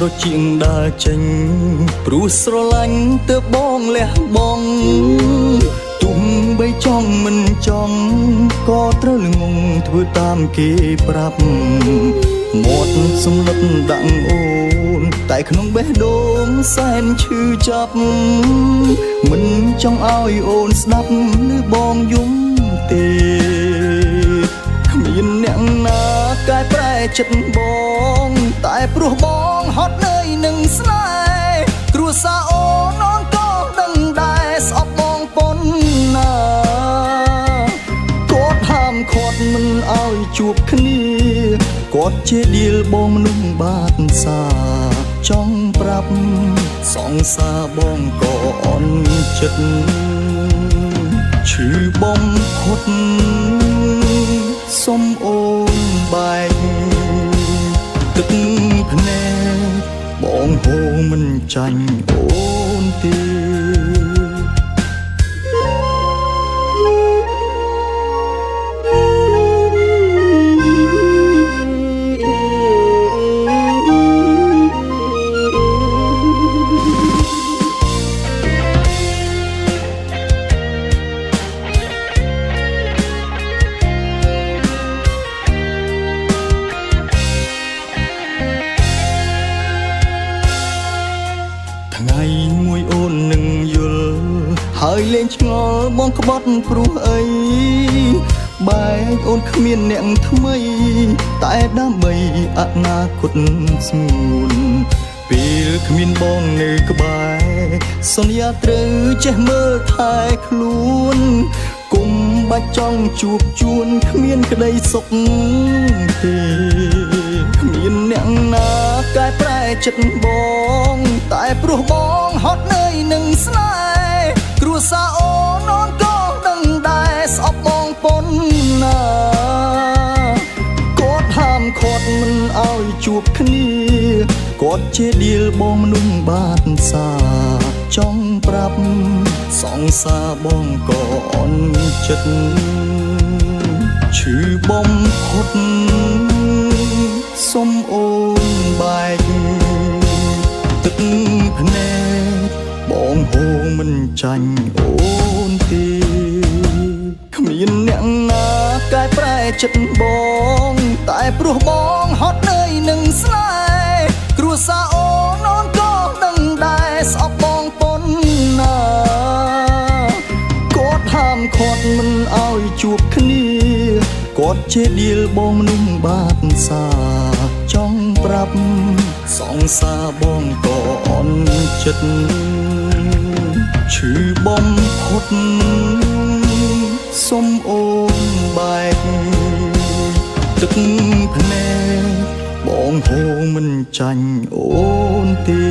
ត្រជាងដើរចេញព្រោះស្រឡាញ់ទើបបងលះបង់ទោះបីចង់មិនចង់ក៏ត្រូវល្ងងធ្វើតាមគេប្រាប់មាត់សំលឹកដាក់អូនតែក្នុងបេះដូងសែនឈឺចាប់មិនចង់ឲ្យអូនស្ដាប់ឬបងយំទេគ្មានអ្នកណាកែប្រែចិត្តបងតែព្រោះបងហត់នឿយនឹងស្នេហ៍គ្រួសារអូនអូនក៏ដឹងដែរស្អប់បងប៉ុណ្ណាគាត់ហាមឃាត់មិនឲ្យជួបគ្នាគាត់ជាឌៀលបងមនុស្សបាតសាចង់ប្រាប់សង្សារបងក៏អន់ចិត្តឈឺបំផុតសុំអូនបែកទឹកភ្នែកបងហូរមិនចាញ់អូនទេថ្ងៃមួយអូននឹងយល់ហើយលែងឆ្ងល់បងក្បត់ព្រោះអីបែកអូនគ្មានអ្នកថ្មីតែដើម្បីអនាគតស្ងួនពេលគ្មានបងនៅក្បែរសន្យាត្រូវចេះមើលថែខ្លួនគុំបាច់ចង់ជួបជួនគ្មានក្តីសុខទេគ្មានអ្នកណាកែប្រែចិត្តបងតែព្រោះបងហត់នឿយនឹងស្នេហ៍គ្រួសារអូនអូនក៏ដឹងដែរស្អប់បងប៉ុណ្ណាគាត់ហាមឃាត់មិនឲ្យជួបគ្នាគាត់ជាឌៀលបងមនុស្សបាតសាចង់ប្រាប់សង្សារបងក៏អន់ចិត្តឈឺបំផុតសុំអូនបែកទឹកភ្នែកបងហូរមិនចាញ់អូនទេគ្មានអ្នកណាកែប្រែចិត្តបងតែព្រោះបងហត់នឿយនឹងស្នេហ៍គ្រួសារអូនអូនក៏ដឹងដែរស្អប់បងប៉ុណ្ណាគាត់ហាមឃាត់មិនឲ្យជួបគ្នាគាត់ជាឌៀលបងមនុស្សបាតសាចង់ប្រាប់សង្សារបងក៏អន់ចិត្តឈឺបំផុតសុំអូនបែកទឹកភ្នែកបងហូរមិនចាញ់អូនទេ